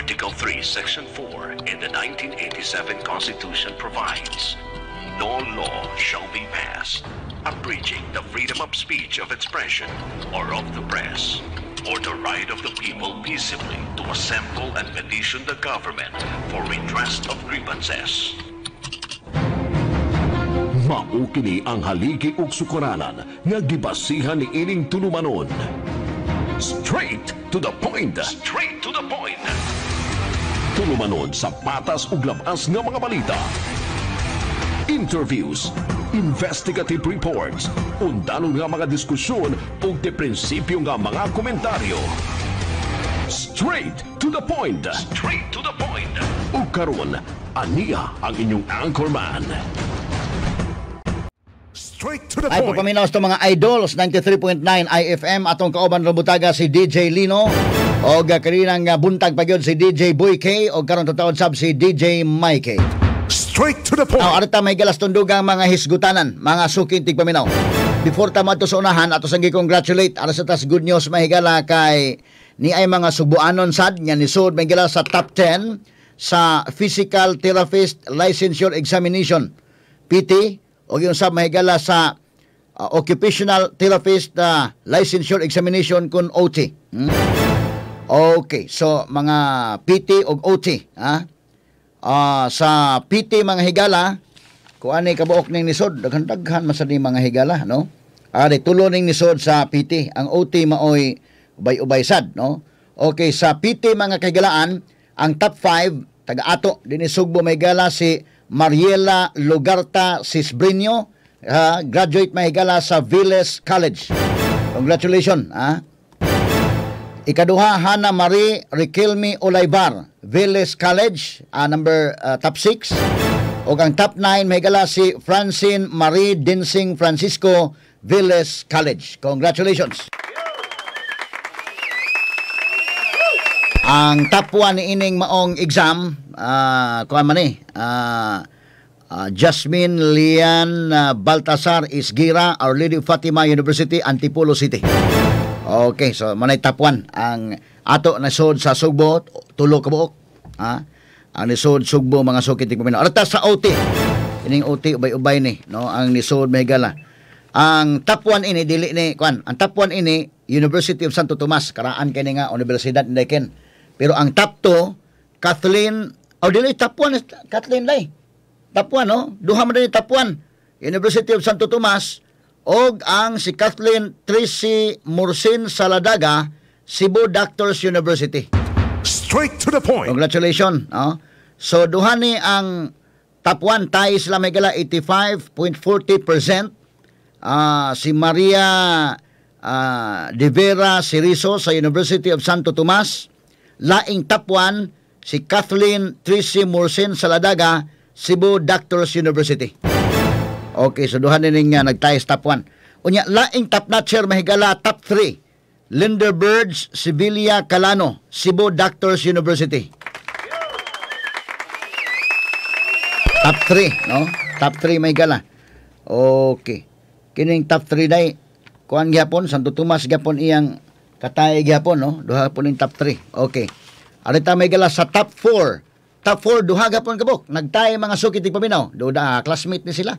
Article 3, Section 4 in the 1987 Constitution provides, "No law shall be passed abridging the freedom of speech, of expression, or of the press, or the right of the people peaceably to assemble and petition the government for redress of grievances." Mao kini ang haligi ug sukaranan nga gibasihan ni ining tulumanon. Straight to the point. Straight to the point. Tulumanon sa patas ug labas nga mga balita. Interviews, investigative reports, undanong nga mga diskusyon ug de prinsipyo nga mga komentaryo. Straight to the point. Straight to the point. Ug karon, aniya ang inyong anchorman. Straight to the Ay point. Paminaw sa mga idols, 93.9 IFM, atong kauban butaga si DJ Lino og kaninang buntag pa gyud si DJ Boy K og karon tataon sab si DJ Mikey. Straight to the point. Aw, arita may galas tundugang mga hisgutanan, mga suking tigpaminaw. Before ta moadto sa unahan, ato sang gi-congratulate ara sa tas good news, mahigala, kay ni ay mga Sugbuanon sad nga nisud, mahigala, sa top 10 sa Physical Therapist Licensure Examination PT o yung sab, mahigala, sa Occupational Therapist Licensure Examination kun OT. Okay, so mga PT og OT, ha? Sa PT, mga higala, kung ani kabuok ning nisod, daghan-daghan man sa ni, mga higala, no? Ari tulo ning nisod sa PT, ang OT maoy ubay-ubay sad, no? Okay, sa PT, mga kahigalaan, ang top 5 taga ato dinhi Sugbo, mahigala, si Mariela Lugarta Sisbrinio, graduate, mahigala, sa Viles College. Congratulations, ha? Ikaduha, Hana Marie Riquelme Olaybar, Viles College, number top 6. O ang top 9, mahigala, si Francine Marie Dinsing Francisco, Viles College. Congratulations! Ang top 1 ni ining maong exam, kuan man ni, Jasmine Lian Baltasar Isgira, Our Lady of Fatima University, Antipolo City. Okay, so manay top 1 ang ato nasod sa Sugbo, tulo ka buok. Ha? Ang nisod Sugbo, mga suki tigpaminaw. Arta sa OT. Ining OT, ubay-ubay ni, no, ang nisod, mahigala. Ang top 1 ini dili ni kuan, ang top 1 ini University of Santo Tomas, karaan kini nga universidad ken. Pero ang top 2, Kathleen, oh, dili top 1 Kathleen lay. Top 1, no? Duha man din top 1. University of Santo Tomas og ang si Kathleen Tracy Mursin Saladaga, Cebu Doctors University. Straight to the point. Congratulations. No? So duha ni ang top 1, tayo sila may gala 85.40%. Si Maria De Vera Cerizo sa University of Santo Tomas. Laing top 1 si Kathleen Tracy Mursin Saladaga, Cebu Doctors University. Okay, so duha ni ning nagtay sa top 1. Unya, laing top notcher, mahigala, top 3. Linder Birds Sevilla Calano, Cebu Doctors University. Top 3, no? Top 3, mahigala. Okay. Kining top 3 day, kuan gyapon, Santo Tomas gyapon iyang katay gyapon, no? Duha po ning top 3. Okay. Arita, mahigala, sa top 4. Top 4 duha gyapon kabuk. Nagtay, mga suki tigpaminaw. Duha, classmate ni sila.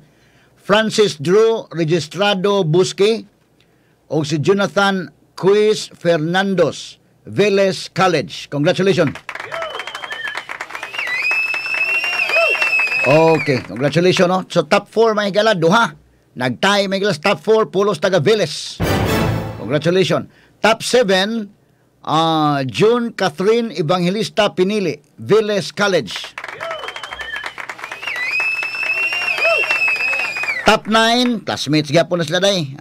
Francis Drew Registrado Busque o si Jonathan Quiz Fernandos, Veles College. Congratulations. Okay, congratulations, no? So top 4, mga higala, duha. Nagtay, mga higala, sa top 4, pulos taga Veles. Congratulations. Top 7, June Catherine Evangelista Pinili, Veles College. Top 9, classmates gyapon na sila day.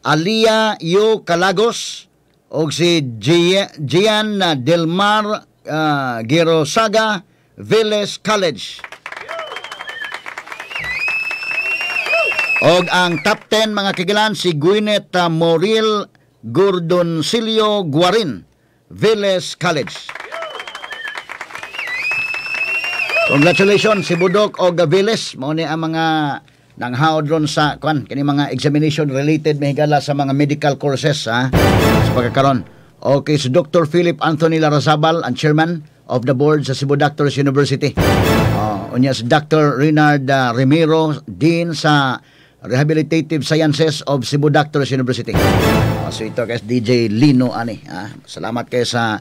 Alia Yu Calagos og si Gian Delmar Girosaga, Veles College. Og ang top 10, mga kigilan, si Gwyneth Moril Gordoncillo Guarin, Veles College. Congratulations si Budok og Veles, mao ni ang mga nanghaod ron sa kwan kini mga examination related, mahigala, sa mga medical courses, ha, sa pagkakaron. Okay, si Dr. Philip Anthony Larazabal ang chairman. of the board sa Cebu Doctors University. Unya si Dr. Renard Remiro, Dean sa Rehabilitative Sciences of Cebu Doctors University. So ito kay DJ Lino ani. Salamat kay sa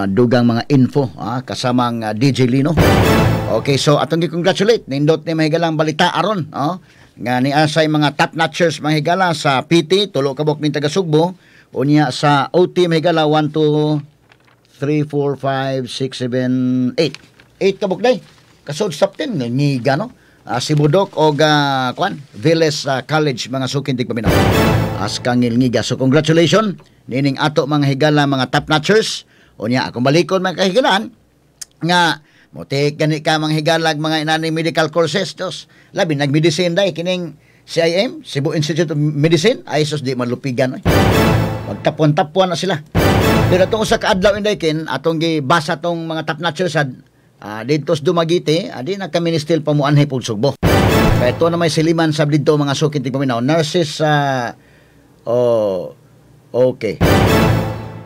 dugang mga info kasamang DJ Lino. Okay, so atong gi-congratulate nindot ni mahigalang balita aron, oh, nga ni asay mga top notchers mga higala sa PT, tulo ka buok ning taga Sugbo, unya sa OT mahigala 1 2 3 4 5 6 7 8. 8 ka buok day. Kasud sa top 10 ngiga, no? Cebu Doc og kwan Velez College, mga suking tigpaminaw. As kangil ngiga. So congratulations nining ato mga higala, mga top notchers. Unya akong balikon, mga kahigalaan, nga motik gani ka mga higalag mga inani medical courses dos. Labi nagmedicine day kining CIM, Cebu Institute of Medicine, ay sus, di malupigan oy. Magtapon-tapon na sila. Pero atong usa ka adlaw, inday kin atong gibasa tong mga top notchers sad didto sa Dumaguete, adi na kami ni still pamuanhi pug Sugbo. Kaya ito na may siliman sa didto, mga suking tigpaminaw. Nurses sa oh, okay.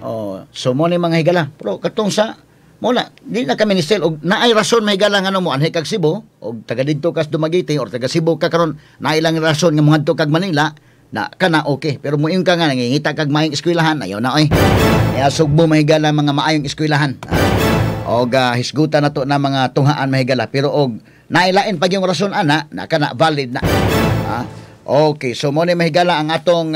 Oh, so mo ni mga higala. Pero katong sa mo na, di na kami ni still og naay rason, mahigala, nga mo anhi kag Cebu og taga didto kas Dumaguete or taga Cebu ka karon, naay lang rason nga moadto kag Manila na kana, okay. Pero moingon ka nga nangingita kag maayong eskwelahan, ayaw na oy. Kaya Sugbo, mahigala, mga maayong eskwelahan. Og hisgutan na to na mga tunghaan, mahigala, pero og nailain pag yung rason ana na kana, valid na. Okay, so mo ni mahigala ang atong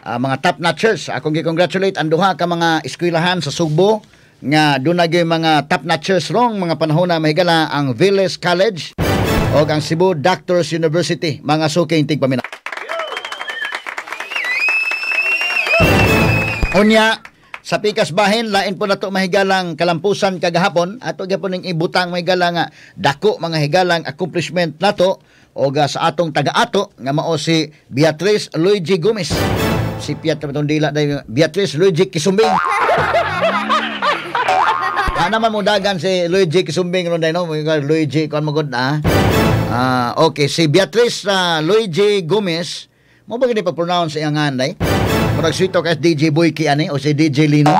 mga top notchers. Akong gi-congratulate ang duha ka mga eskwelahan sa Sugbo nga doon na gyud mga top notchers rong mga panahon na, mahigala, ang Velez College o ang Cebu Doctors University, mga suking tigpaminaw. Unya, sa pikas bahin, lain po nato mahigalang kalampusan kagahapon, ato gyapon ning ibutang, mahigala, nga dako mga higalang accomplishment nato o sa atong taga-ato nga mao si Beatrice Luigi Gomez. Si Piat itong dila dahil Beatrice Luigi Kisumbing. Naman mo dagan si Luigi Kisumbing ron dahil, no? Luigi, kuan mo gud na. Okay, si Beatrice Luigi Gomez, mo ba gini pa-pronounce iyang ngan? Murag swito kay DJ Boyki ani o si DJ Lino.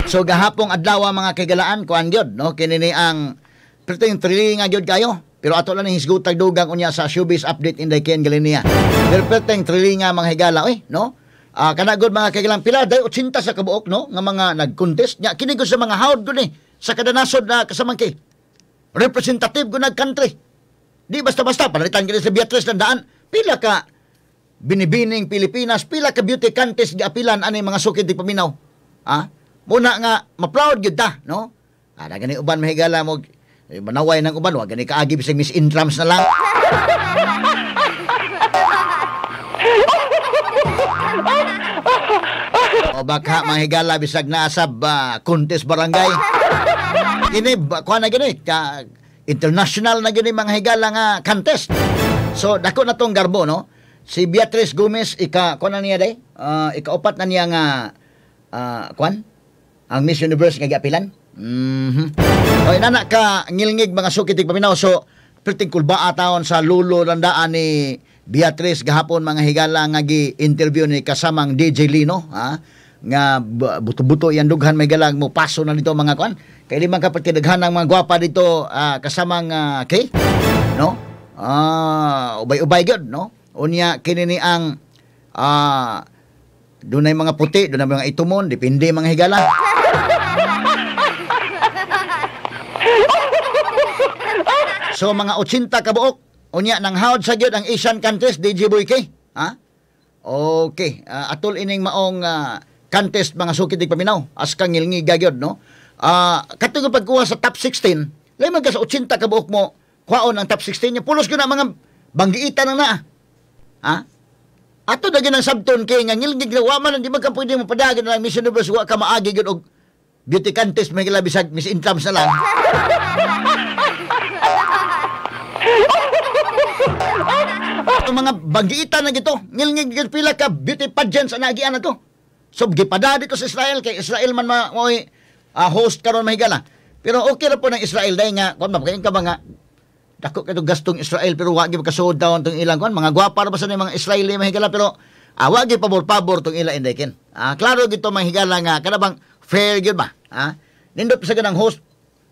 So gahapong adlaw, mga kaigalaan, kuan gyud, no, kini ni ang pero yung thrilling nga gyud kayo. Pero ato lang ning hisgutag dugang unya sa showbiz update inday Ken Galinia. Pero perteng thrilling nga mga higala oy, no? Kana gud, mga kaigalang, pila day, 80 sa kabuok, no, nga mga nag-contest nya kini gud sa mga hawd gud ni sa kada nasod na kasamangki. Representative gud nag country. Di basta-basta panalitan kini sa Beatrice landaan. Pila ka Binibining Pilipinas, pila ka beauty contest giapilan ani, mga sukid di paminaw. Muna nga ma-proud gyud ta, no? Na gani uban, mahigala mo eh, manaway ng uban, wa gani kaagi bisag Miss Intrams na lang. O baka mahigala bisag naa sa contest barangay. Kini kuha na gini ka international na gini, mga higala, nga contest. So dako na tong garbo, no? Si Beatrice Gomez, ika kuan na niya day? Ikaupat na niya nga kuan? Ang Miss Universe nga giapilan. O inana ka ngilngig, mga suki tigpaminaw. So perting kulbaa taon sa lulo landaan ni Beatrice gahapon, mga higala, nga gi-interview ni kasamang DJ Lino, ha, nga buto-buto yan dughan may galang mo paso na dito mga kuan kay di man ka daghan ng mga gwapa dito kasamang kay, no, ubay-ubay gyud, no. Unya kini ni ang dunay mga puti, dunay mga itumon, depende, mga higala. So mga 80 kabuok. Unya nang hawd sa gyud ang Asian countries, DJ Boy K. Ha? Okay, atol ining maong contest, mga suki tigpaminaw. As kang ngilngiga gyud, no? Katong pagkuha sa top 16, lain man ka sa 80 kabuok mo kuhaon ang top 16 nya, pulos gyud na mga banggiitan na na. Ha? Ato na gyud ang sabton kay nga ngilngig na wa man di man ka pwede mo padagan na Miss Universe wa ka maagi gyud og beauty contest may bisag Miss Intrams na lang. Ang mga banggiitan na gito, ngilngig gyud pila ka beauty pageants ang naagian na to. So gipada dito sa Israel kay Israel man maoy host karon, mahigala. Pero okay ra po ng Israel dahil nga kuan ba ka ba nga dako kay gastong Israel, pero wa gyud kasuod daw tong ilang kuan, mga gwapa ra ba sa mga Israeli, mahigala, pero wa gyud pabor-pabor tong ila inday ken. Klaro gito, mahigala, nga kana bang fair gyud ba? Nindot sa ganang host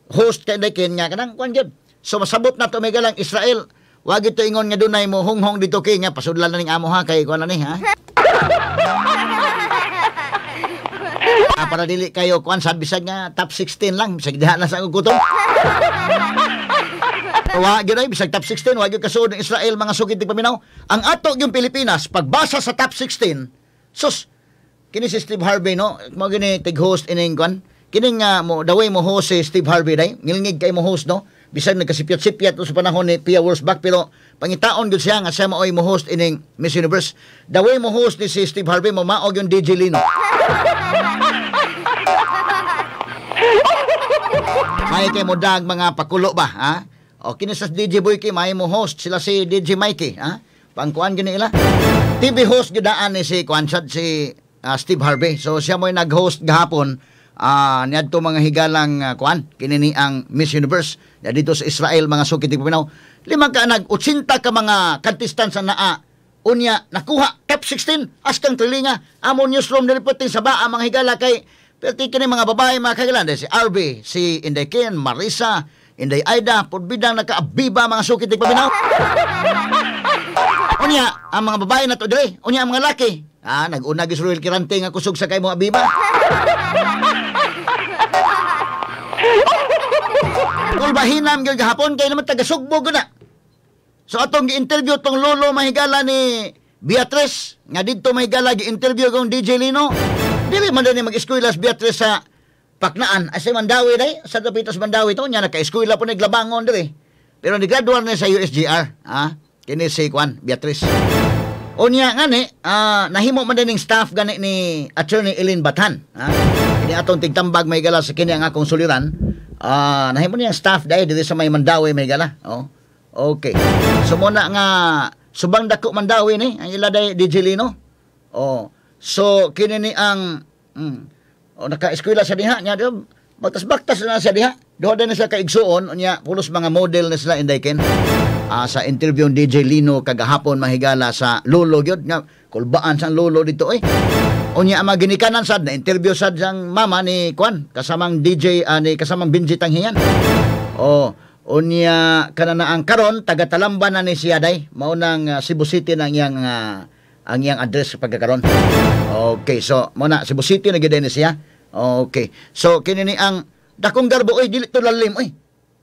host kay Inday Ken nga kanang kuan gyud. So masabot na to may galang Israel. Wa gito ingon nga dunay mo hunghong dito kay nga pasudlan na ning amo ha kay kuan na ni ha. Para dili kayo kuan sad bisag nga top 16 lang bisag diha na sa akong gutom. Wa gyud ay bisag top 16 wa gyud kasuod ng Israel mga sukid tigpaminaw. Ang ato gyud Pilipinas pagbasa sa top 16, sus kini si Steve Harvey no, mao gini tig-host ining kuan. Kining mo the way mo host si Steve Harvey day, ngilngig kay mo host no. Bisan nagkasipyat-sipyat sa panahon ni Pia Wurzbach pero pangitaon gyud siya nga siya maoy mo host ining Miss Universe. The way mo host ni si Steve Harvey mo maog yung DJ Lino. May kay mo dag mga pakulo ba ha? O kini sa DJ Boyke may mo host sila si DJ Mikey ha? Pangkuan gini ila. TV host gyud daan ni si kuan sad si Steve Harvey. So siya mo'y nag-host gahapon niadto mga higalang kuan kini ni ang Miss Universe dito sa Israel mga sukit tigpaminaw. Lima ka nag 80 ka mga contestants sa naa. Unya nakuha top 16 askang trilinga amo newsroom niliputin sa baa mga higala kay perti kini mga babae mga kagalan si RB, si Inday Ken, Marisa, Inday Aida, purbidang nakaabiba mga sukit tigpaminaw. Unya ang mga babae na to dire, unya ang mga laki. Nag-una gyud si Roel Quirante nga kusog sa kay mo abiba. Kulbahinam gyud gahapon kay naman taga Sugbo gyud na. So atong gi-interview tong lolo mahigala ni Beatrice nga didto mahigala gi-interview kong DJ Lino. Dili man ni mag-eskwela si Beatrice sa Paknaan, ay sa Mandawi day, sa Dapitas Mandawi to nya naka-eskwela po ni Glabangon diri. Pero ni-graduate na sa USGR, ha? Kini si Kwan Beatrice. Unya ngani, nahimo man din ning staff gani ni Attorney Eileen Bathan, ha? Kini atong tigtambag may gala sa kini ang akong suliran. Nahimo niyang staff dahil diri sa may Mandawi may gala. Oh. Okay. So muna nga subang dako Mandawi ni ang ila day DJ Lino. Oh. So kini ni ang oh, naka-eskwela siya diha nya baktas-baktas na siya diha. Duha din siya kaigsuon unya pulos mga model na sila Inday Ken. Sa interview ni DJ Lino kagahapon mahigala sa lolo gyud nga kulbaan sang lolo dito oy. Unya ang mga ginikanan sad na interview sad sang mama ni Kwan kasamang DJ ni kasamang Benji Tanghian. Oh, unya kanana ang karon taga Talamba na ni siya day mao nang Cebu City nang iyang ang iyang address pagkakaron. Okay, so mao na Cebu City na gyud ni siya. Okay. So kini ni ang dakong garbo oy dili to lalim oy.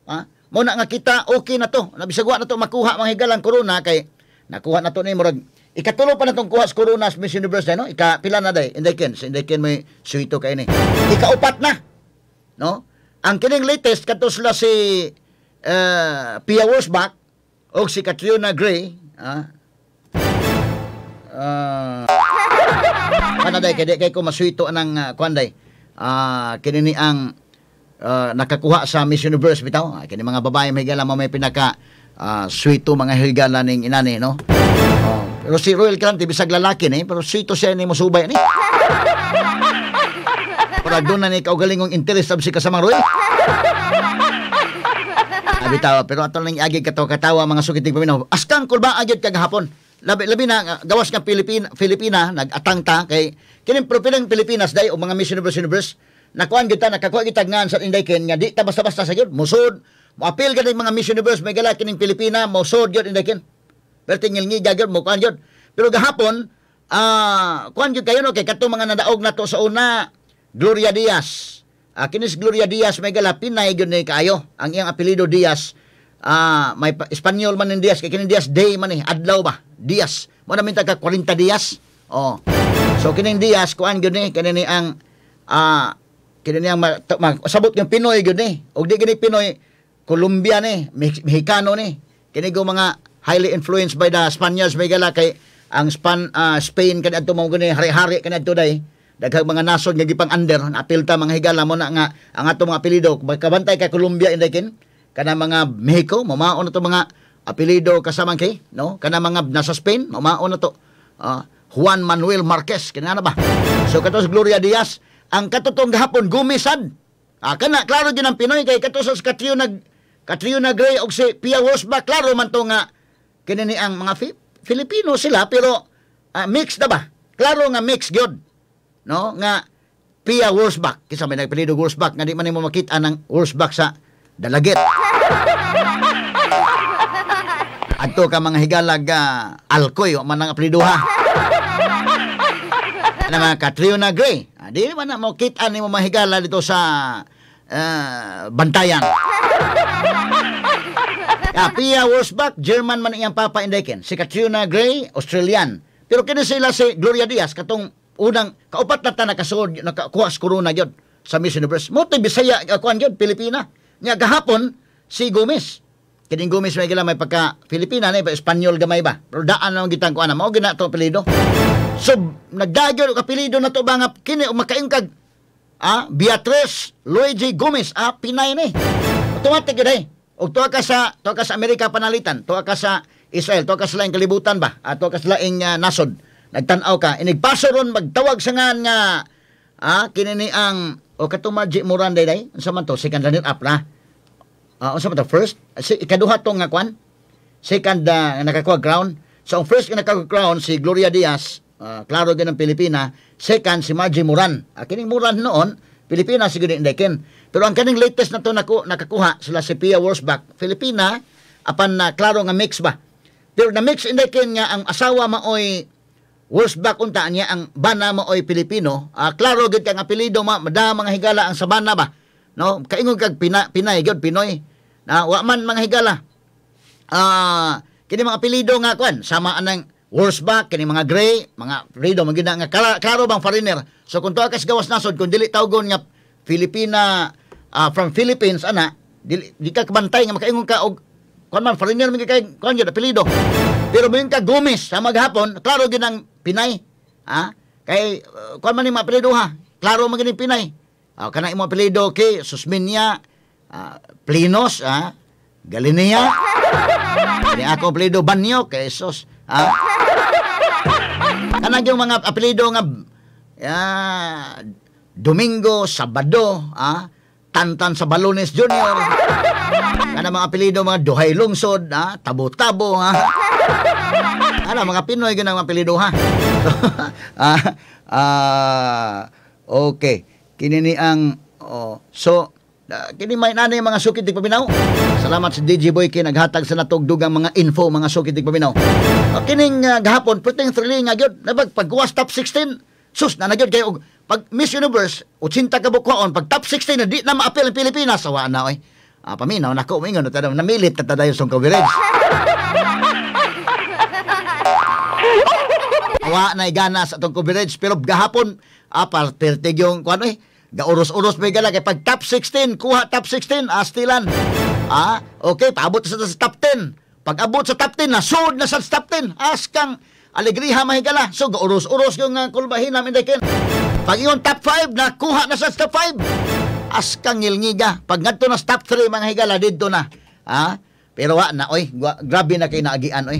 Ha? Mao na nga kita okay na to. Nabisag wa na to makuha mga higalang corona kay nakuha na to ni murag ikatulo pa na tong kuha sa corona sa Miss Universe day, no? Ikapila na day. Inday Ken, Inday Ken may suwito kay ni. Ikaupat na. No? Ang kining latest kadto sila si Pia Wurzbach og si Catriona Gray, ha? Kana day kay di kay ko masuwito anang kuan day. Kini ni ang nakakuha sa Miss Universe bitaw. Kini mga babae may higala mo may pinaka suwito mga higala ning inani, no? Oh, pero si Roel Quirante bisag lalaki ni, pero suwito siya ni mosubay ni. Pero doon na ni kaugalingong interest sab si kasamang Roel. Bitaw, pero ato lang iagi katawa-katawa mga sukitig paminaw. Askang kulba agad kagahapon. Labi na gawas nga Filipina nagatang ta kay kining propilang Pilipinas day o mga Miss Universe Universe nakuan gyud ta nakakuha gyud ngan sa Inday Ken nga di ta basta-basta sa gyud musod moapil gani mga Miss Universe may gala kining Pilipina mosod gyud Inday Ken. Pero tingil ngiga gyud mo kuan gyud. Pero gahapon kuan gyud kayo no kay kadtong mga nadaog nato sa una Gloria Diaz. Kini si Gloria Diaz may gala Pinay gyud ni kaayo. Ang iyang apelyido Diaz. May Espanyol man ning Diaz kay kining Diaz Day man ni adlaw ba Diaz mo na minta ka 40 Diaz. Oh. So kining Diaz kuan gyud ni kini ni ang kini ni ang sabot yung Pinoy gyud ni. Og di gini Pinoy, Colombia ni, Mexicano ni. Kini go mga highly influenced by the Spaniards may gala kay ang Spain kani adto mo gani hari-hari kani adto day. Daghang mga nasod nga gipang under apil ta mga higala mo na nga ang ato mga apelyido kabantay kay Colombia Inday Ken. Kana mga Mexico mamaon na to mga apelyido kasamang kay no kana mga nasa Spain mamaon na to Juan Manuel Marquez kini na ba. So kato si Gloria Diaz ang katotong gahapon gumisad kana klaro gyud ang Pinoy kay kato sa Catriona Gray og si Pia Wurzbach klaro man to nga kini ni ang mga Filipino sila pero mix na ba klaro nga mix gyud no nga Pia Wurzbach, kinsa may nagapelyido Wurzbach nga di man nimo makita ng Wurzbach sa Dalaget. Adto ka mga higalag Alcoy, wa man ang apelyido ha. Ana mga Catriona Gray, di man na mo kita nimo mga higala dito sa Bantayan. Pia Wurzbach, German man iyang papa indeken. Si Catriona Gray, Australian. Pero kini sila si Gloria Diaz katong unang kaupat na ta nakasuod nakakuha sa corona gyud sa Miss Universe. Mo Bisaya kuan gyud Pilipina. Nya gahapon si Gomez. Kining Gomez may gila may pagka Pilipina na iba Espanyol gamay ba. Pero daan na gitang kuan mao gina to apelyido. So nagdagyo og apelyido na to ba nga kini makaing kag Beatriz Luigi Gomez, Pinay ni. Automatic gyud ay. Og tuwa ka sa Amerika panalitan, tuwa ka sa Israel, tuwa ka sa laing kalibutan ba, at tuwa ka sa laing nasod. Nagtan-aw ka, inigpaso ron magtawag sa ngan nga kini ni ang o katong Margie Moran day, unsa man to, second runner up na. Unsa man to, first, si ikaduha tong nga kwan, second nakakuha crown. So ang first nga nakakuha crown si Gloria Diaz, klaro gyud ang Pilipina. Second si Margie Moran. Kining Moran noon, Pilipina siguro indeken. Pero ang kaning latest na to nakakuha sila si Pia Wurzbach, Filipina, apan na klaro nga mix ba. Pero na mix indeken nga ang asawa maoy Wurzbach unta niya ang bana maoy Pilipino. Klaro gyud kang apelyido ma mada mga higala ang sabana ba. No, kaingon kag Pinay gyud Pinoy. Na wa man mga higala. Kini mga apelyido nga kuan sama anang Wurzbach, kini mga Gray, mga apelyido man gyud nga klaro bang foreigner. So kung tuwa ka sa gawas nasod kung dili tawgon nga Filipina from Philippines ana, di ka kabantay nga makaingon ka og kuan man foreigner man kay kuan gyud apelyido. Pero moingon ka Gomez sa maghapon, klaro gyud ang Pinay. Kay kuan man ni mga apelyido ha. Klaro man gyud ang Pinay. Kana imong apelyido kay Susminia, Plinos, Galinea. Kani ako apelyido Banyo kay sus. Kana gyud mga apelyido nga Domingo, Sabado, Tantan sa Balones Jr. Kana mga apelyido mga Duhay Lungsod, Tabo-Tabo, Ana mga Pinoy gyud ang mga apelyido ha. Okay. Kini ni ang kini may nanay mga sukit tigpaminaw. Salamat sa DJ Boy kay naghatag sa natog dugang mga info mga sukit tigpaminaw. Kining gahapon perting thrilling nga gyud. Nabag pagkuha top 16, sus na nagyud kay og pag Miss Universe 80 ka bukaon pag top 16 na di na maapil ang Pilipinas wa na oy. Paminaw nako moingon ta namilit ta dayon sa coverage. Wa na igana sa atong coverage pero gahapon pertig yung kuan oy. Gauros-uros may gala kay pag top 16 kuha top 16 astilan. Okay, paabot sa top 10. Pag abot sa top 10 nasud na sa top 10. Askang alegriha mahigala. So gauros-uros yung kulbahin namin daken. Pag iyon top 5 nakuha na sa top 5. Askang ngilngiga. Pag ngadto na sa top 3 mga higala didto na. Pero wa na oy, grabe na kay naagian oy.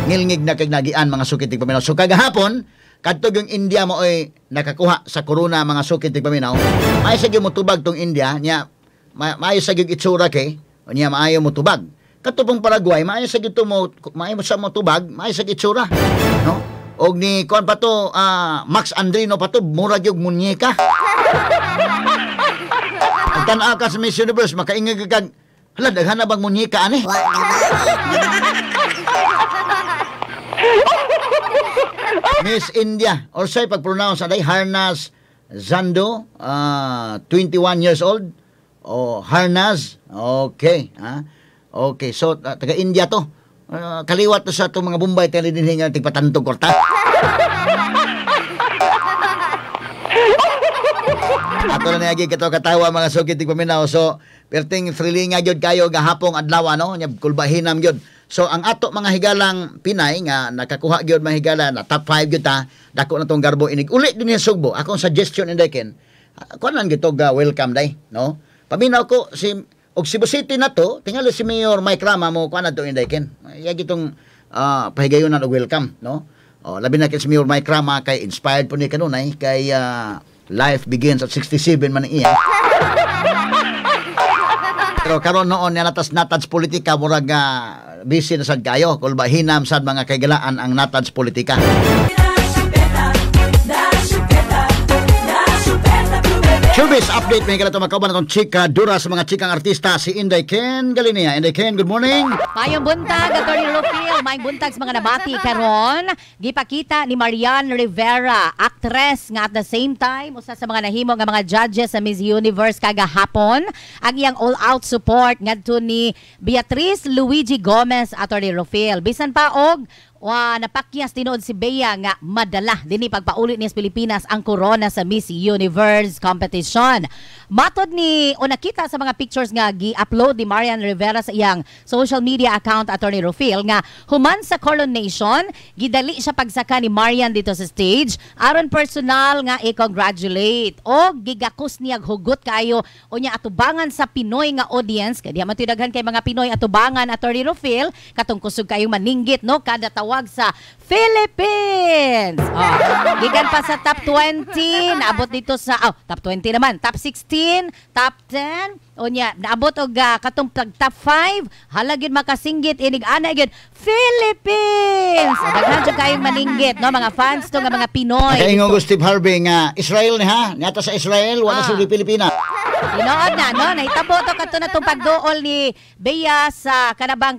Ngilngig na kay naagian mga sukit tigpaminaw. So kagahapon kadto yung India mo oy nakakuha sa corona mga sukit tigpaminaw. Maayo sa gyud motubag tong India nya, maayo sa gyud itsura kay nya maayo motubag. Kadto pong Paraguay maayo sa gyud mo maayo sa motubag, maayo sa itsura, no? Og ni kuan pa to Max Andrino pa to mura gyud munyeka. Ang tan-aw ka sa Miss Universe makaingag kag hala daghan na bang munyeka ani? Miss India, or say pag-pronounce aday Harnaz Zando, 21 years old. O Harnaz, okay, Okay, so taga India to. Kaliwat to sa itong mga Bombay tele dinhi nga tigpatantog korta. Ato na niya kato katawa mga sukit tigpaminaw. So perting thrilling nga gyud kayo gahapong adlaw no, nya kulbahinam gyud. So ang ato mga higalang Pinay nga nakakuha gyud mga higala na top 5 gyud ta, dako na tong garbo inig uli dinhi sa Sugbo. Akong suggestion indeken, kuan lang gyud to ga welcome day, no? Paminaw ko si og Cebu City na to, tingali si Mayor Mike Rama mo kuan na to indeken. Iya gitong pahigayonan og welcome, no? O labi na kay si Mayor Mike Rama kay inspired po ni kanunay kay life begins at 67 man iya. Pero karon noon niya natas natads politika murag busy na sad kayo kulbahinam sad mga kaigalaan ang natads politika. Da chupeta, da chupeta, da chupeta. Showbiz update, may kalato makauban atong chika dura sa mga chikang artista, si Inday Ken Galinia. Inday Ken, good morning. Mayong buntag, Atty. Rufil. Mayong buntag sa mga nabati karon. Gipakita ni Marian Rivera, actress nga at the same time usa sa mga nahimo nga mga judges sa Miss Universe kagahapon, ang iyang all-out support ngadto ni Beatrice Luigi Gomez, Atty. Rufil. Bisan pa og wa napakyas tinuod si Bea nga madala dinhi pagpauli niya sa Pilipinas ang corona sa Miss Universe competition. Matod ni o nakita sa mga pictures nga gi-upload ni Marian Rivera sa iyang social media account, Attorney Rufil, nga human sa coronation, gidali siya pagsaka ni Marian dito sa stage aron personal nga i-congratulate o gigakos niya hugot kayo unya atubangan sa Pinoy nga audience, kay di man to'y daghan kay mga Pinoy atubangan, Attorney Rufil, katong kusog kayong maninggit, no, kada tawag sa "Philippines". Oh, gikan pa sa top 20, naabot dito sa, oh, top 20 naman, top 16, top 10, unya naabot og katong top 5, hala gyud makasinggit inig ana gyud "Philippines". Oh, daghan jud kayong maninggit, no, mga fans to nga mga Pinoy. Nakaingon ko Steve Harvey nga Israel ni ha, niata sa Israel, wala sa Pilipinas. Tinuod na, no? Nahitabo to kadto na tong pagduol ni Bea sa kanabang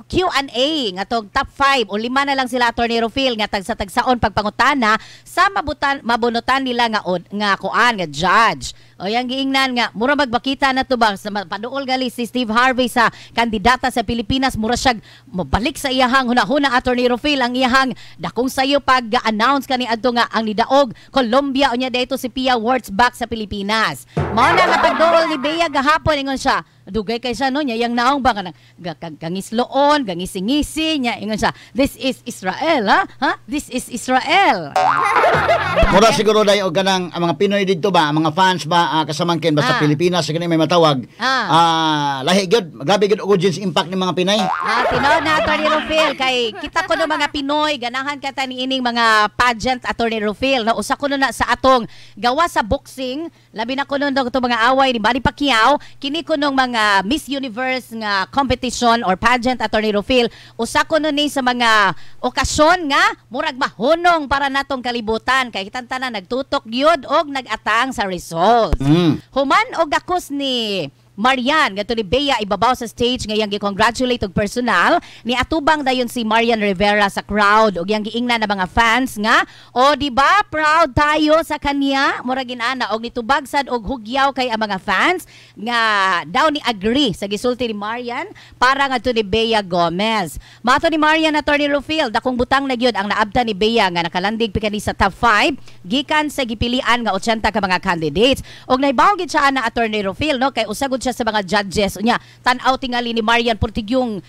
Q&A nga tong top 5 o lima na lang sila, Attorney Rufil, nga tagsa tagsaon pagpangutana sa mabutan mabunutan nila nga nga kuan nga judge. O yang giingnan nga mura magbakita na to ba sa paduol gali si Steve Harvey sa kandidata sa Pilipinas, mura siya mobalik sa iyahang hunahuna, Attorney Rufil, ang iyahang dakong sayo pag-announce kani adto nga ang nidaog Colombia, unya dito si Pia Wurtzbach sa Pilipinas. Mao na nga pagduol ni Bea gahapon, ingon siya dugay kay siya, no, niya yang naong ba kanang gangisloon, gangisi-ngisi niya, ingon siya, "This is Israel, ha, ha, this is Israel." Mura siguro dahil og kanang ang mga Pinoy dito ba, ang mga fans ba, kasamangkin basta Pilipinas kini may matawag. Lahi gyud, grabe gyud og audience impact ni mga Pinay. Tinuod na, Attorney Rufil, kay kita ko no mga Pinoy ganahan ka ta niining mga pageant, Attorney Rufil, no, usa ko no na sa atong gawa sa boxing, labi na kuno no mga away ni Manny Pacquiao, kini kuno mga Miss Universe nga competition or pageant, Attorney Rufil, usa kuno ni sa mga okasyon nga murag mahunong para natong kalibutan kay kitang tanan nagtutok gyud og nag-atang sa results. Human og gakos ni Marian ngadto ni Bea ibabaw sa stage nga iyang gi-congratulate og personal, ni atubang dayon si Marian Rivera sa crowd og iyang giingnan na mga fans nga, "O di ba proud tayo sa kanya?" Mura ginana og nitubag sad og hugyaw kay ang mga fans nga daw ni agree sa gisulti ni Marian para ngadto ni Bea Gomez. Mato ni Marian, Attorney Rufil, dakong butang na gyud ang naabtan ni Bea nga nakalandig pa kani sa top 5 gikan sa gipilian nga 80 ka mga candidates. Og nahibaw gid siya na, Attorney Rufil, no, kay usa gud siya sa mga judges. Unya tan-aw tingali ni Marian portigyong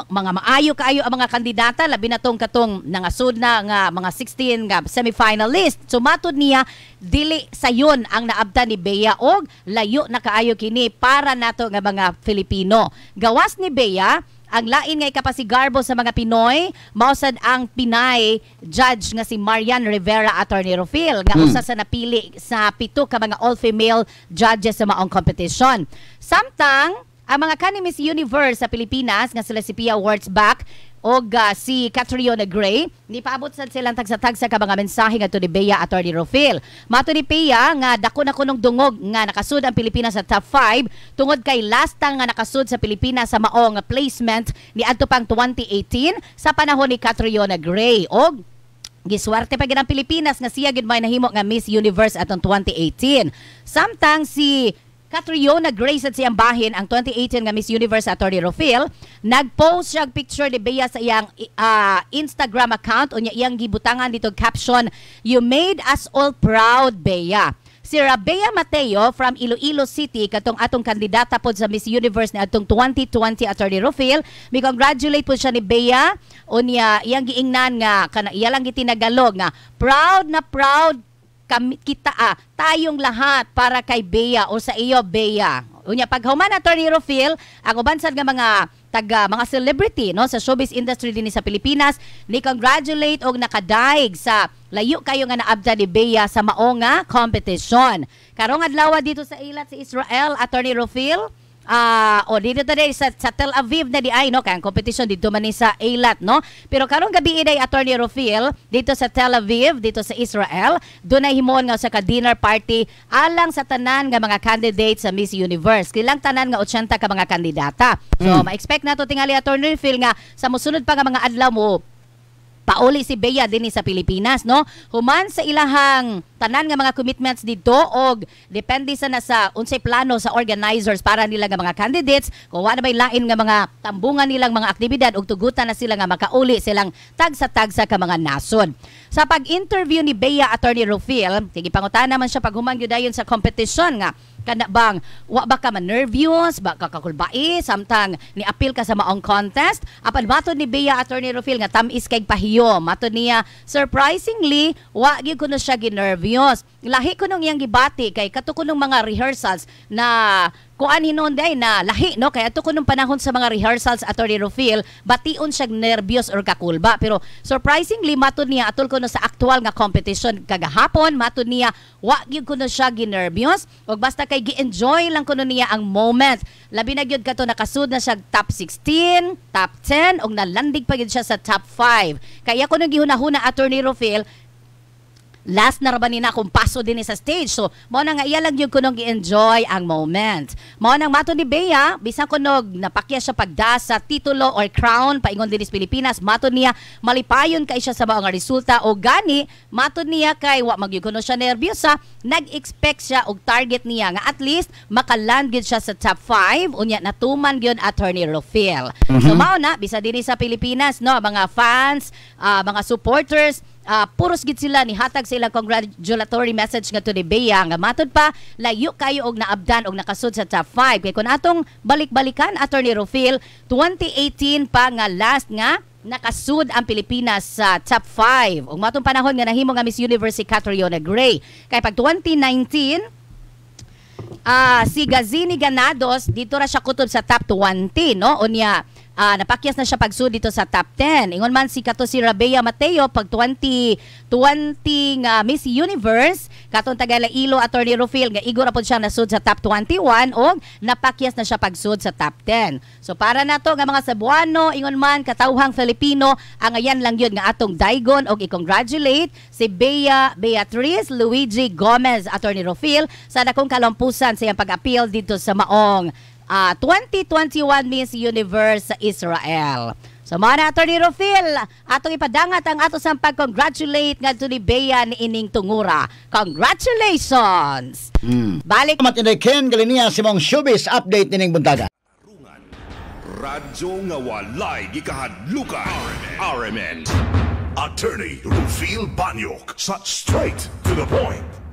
mga maayo kaayo ang mga kandidata, labi na tong katong nangasud na nga mga 16 nga semi-finalist. So matud niya dili sayon ang naabtan ni Bea og layo na kaayo kini para nato nga mga Filipino. Gawas ni Bea, ang lain nga ikapasigarbo sa mga Pinoy, mao sad ang Pinay judge nga si Marian Rivera, Attorney Rufil, nga usa sa napili sa pito ka mga all-female judges sa maong competition. Samtang ang mga kani Miss Universe sa Pilipinas nga sila si Pia Wurtzbach og si Catriona Gray, nipaabot sad silang tagsa-tagsa ka mga mensahe ngadto ni Bea, Attorney Rufil. Mato ni Pia nga dako na kunong dungog nga nakasud ang Pilipinas sa top 5 tungod kay last nga nakasud sa Pilipinas sa maong placement ni adto pang 2018 sa panahon ni Catriona Gray, og giswerte pa gid ang Pilipinas nga siya gid may nahimo nga Miss Universe atong 2018. Samtang si Catriona Gray at siyang bahin, ang 2018 nga Miss Universe, Attorney Rufil, nag-post siya og picture ni Bea sa iyang Instagram account, unya iyang gibutangan dito caption, "You made us all proud, Bea." Si Rabiya Mateo from Iloilo City, katong atong kandidata pod sa Miss Universe ni atong 2020, Attorney Rufil, mi congratulate po siya ni Bea, unya iyang giingnan nga kana iya lang gitinagalog nga proud na proud kami kita, tayong lahat para kay Bea o sa iyo, Bea. Unya paghuman, Attorney Rufil, ang uban sad nga mga taga mga celebrity, no, sa showbiz industry dinhi sa Pilipinas ni congratulate og nakadaig sa layo kayo nga naabda ni Bea sa mao nga competition. Karong adlaw dito sa Eilat sa Israel, Attorney Rufil, O dito today sa Tel Aviv na di ay, no, kay ang competition dito man ni sa Eilat, no. Pero karong gabi iday, Attorney Rufil, dito sa Tel Aviv, dito sa Israel, dunay himuon nga sa ka dinner party alang sa tanan nga mga candidates sa Miss Universe. Kilang tanan nga 80 ka mga kandidata. So ma-expect nato tingali, Attorney Rufil, nga sa mosunod pa nga mga adlaw mo pauli si Bea dinhi sa Pilipinas, no, human sa ilahang tanan nga mga commitments dito, og depende sa nasa unsay plano sa organizers para nila nga mga candidates, kung wala may lain nga mga tambungan nilang mga aktibidad og tugutan na sila nga makauli silang tagsa-tagsa ka mga nasod. Sa pag-interview ni Bea, Attorney Rufil, sige, pangutana man siya paghuman gyud dayon sa competition nga kana bang wa ba ka ma-nervous ba ka, kakulbai samtang ni-apil ka sa maong contest. Apan matod ni Bea, Attorney Rufil, nga tam-is kay pahiyo. Matod niya, surprisingly, wa gyud kuno siya ginervyos. Lahi kuno iyang gibati kay kato kunong mga rehearsals na kuan hinuon day na lahi, no, kay ato kunong panahon sa mga rehearsals, Attorney Rufil, bation siya nervyos or kakulba. Pero surprisingly, matod niya, atol kuno sa actual nga competition kagahapon, matod niya, wa gyud kuno siya ginervyos og basta kay gi-enjoy lang kuno niya ang moment, labi na gyud kato nakasud na siya top 16, top 10 og nalandig pa gyud siya sa top 5. Kaya kuno gihunahuna, Attorney Rufil, last na ra ba ni na akong paso din sa stage. So, mao na nga iya lang yung kunong gi-enjoy ang moment. Mao nang matod ni Bea, bisan kunog napakya siya pagda sa titulo or crown paingon din sa Pilipinas, matod niya malipayon kay siya sa mao nga resulta, o gani matod niya kay wa magyud kuno siya nerbyos, nag-expect siya og target niya nga at least makaland gyud siya sa top 5, unya natuman gyud, Attorney Rufil. So mao na bisa dinhi sa Pilipinas, no, mga fans, mga supporters, puros gid sila ni hatag sa ilang congratulatory message nga ni Bea nga matod pa layo kayo og naabdan og nakasud sa top 5, kay kun atong balik-balikan, Attorney Rufil, 2018 pa nga last nga nakasud ang Pilipinas sa top 5, ug matong panahon nga nahimo nga Miss Universe si Catriona Gray. Kay pag 2019, si Gazini Ganados dito ra siya kutob sa top 20, no, unya napakyas na siya pagsud dito sa top 10. Ingon man si kato si Rabiya Mateo pag 2020 nga Miss Universe katong taga Ilo, Attorney Rufil, nga igo ra pod siya nasud sa top 21 og napakyas na siya pagsud sa top 10. So para nato nga mga Cebuano, ingon man katawhang Filipino, ang ayan lang yun nga atong daigon og i-congratulate si Bea Beatrice Luigi Gomez, Attorney Rufil, sa dakong kalampusan sa iyang pag-appeal dito sa maong 2021 Miss Universe sa Israel. So mga na, Attorney Rufil, atong ipadangat ang ato sang pag-congratulate ngadto ni Bea ni ining tungura. Congratulations! Balik. Salamat, Inday Ken Galinia, sa imong showbiz update nining buntaga. Radyo nga walay gikahadlukan. RMN. Attorney Rufil Banyok sa Straight to the Point.